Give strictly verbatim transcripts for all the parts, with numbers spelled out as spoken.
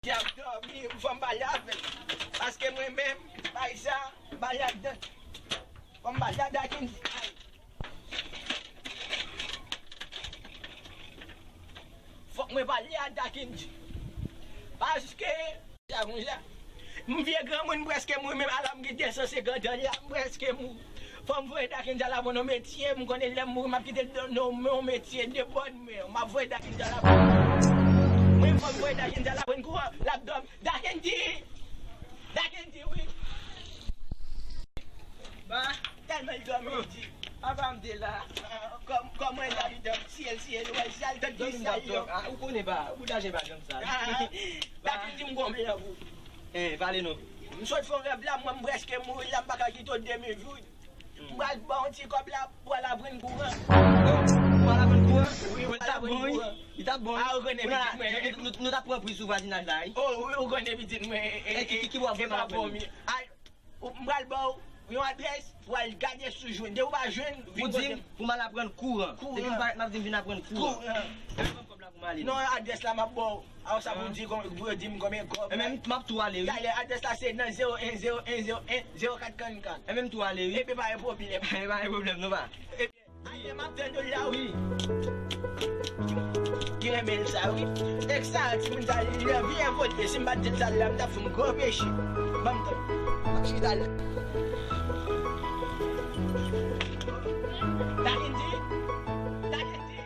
Y ap dòmi, fò m pale avè l. Paske mwen menm, bay sa, bay ladan. Fò m pale a Dakendi. Fòk mwen pale a Dakendi. Paske, sa konsa. M vye granmoun prèske mouri, menm ala m gen de san senkant an la, m prèske mouri. Fò m voye Dakendi al aprann yon metye, m konnen lè m mouri, m ap kite l nan yon metye de bòn men. M ap voye Dakendi al aprann. Mwen fò m voye Dakendi al aprann kouran, l ap dòmi. Dakendi! Dakendi, wi. Ba, tèlman l dòmi, l di. Papa m te la. Kòm, kòman l ap dòmi, si l, si l, wè, si l tande ki sa l yo. Ah, ou konnen ba, ou daje pa janm sa. Dakendi, m gon plan pou ou. Eh, pale non. M sot fè yon rèv la, mwen m prèske mouri la, m pa ka kite w de minit. M pral ba w yon ti kòb la, pou al aprann kouran. Pou al aprann kouran? Wi, pou al aprann kouran. Li t ap bon, wi. Ah, ou konnen pitit mwen. Nou, nou t ap pran pri sou vwazinaj la, wi. Oh, wi, ou konnen pitit mwen. E ki, ki, ki w ap fè m aprann? M pral ba w yon adrès pou al gade si w jwenn. Depi w pa jwenn, vin kote m. Ou di m pou m al aprann kouran. Depi m parèt, m ap di m vin aprann kouran. Kouran. Epi ban m kòb la pou m ale. Non, adrès la m ap ba w. Aw sa pou di kon, pou yo di m konbyen kòb. Enben m ap tou ale wi. Talè, adrès la se nan zewo en zewo en zewo en zewo kat karannkat. Enben m tou ale wi. Epi pa gen pwoblèm. Enben pa gen pwoblèm non pa. Epi, ayen m ap tann ou la wi. Ki renmen l sa wi. Nèg sa timoun sa li anvi envole si m pa t di l sa la m t ap fè yon gwo peche. Ban m tann. M ap chita la. Dakendi. Dakendi.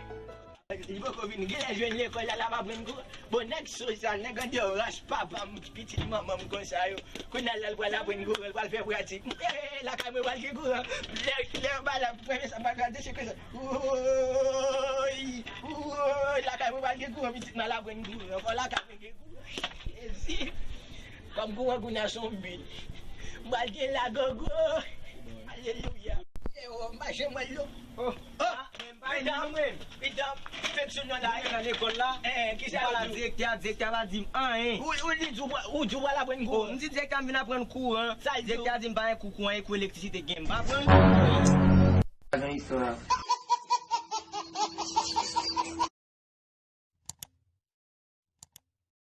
Li poko vini. Genlè jwenn lekòl la, l ap aprann kouran. Bon, nèg sosyal, nèg andeyò, rach papa m, pitit manman m konsa yo. Kounye a la, l pral aprann kouran, l pral fè pratik. Eh, lakay mwen pral gen kouran. Lè, lè yo ba la, premye sa m pral gade, se konsa. Woy, woy, lakay mwen pral gen kouran, pitit mwen al aprann kouran. Fò lakay mwen gen kouran. Jezi. Kòm kouran kounye a se yon bil. M pral gen lagogo. Alelouya. E o, m pa janm wè l non. Oh. Oh. Pidan, pidan, fèk sou non la. Mwen nan lekòl la. Eh, kisa yo di w? Direktè a, direktè a pa di m anyen. Ou, ou di w, ou di w pral aprann kouran. M di direktè a m vin aprann kouran. Sa l di w? Direktè a di m pa gen kou kouran, e kou elektrisite gen. M pa aprann kouran. Nan istwa.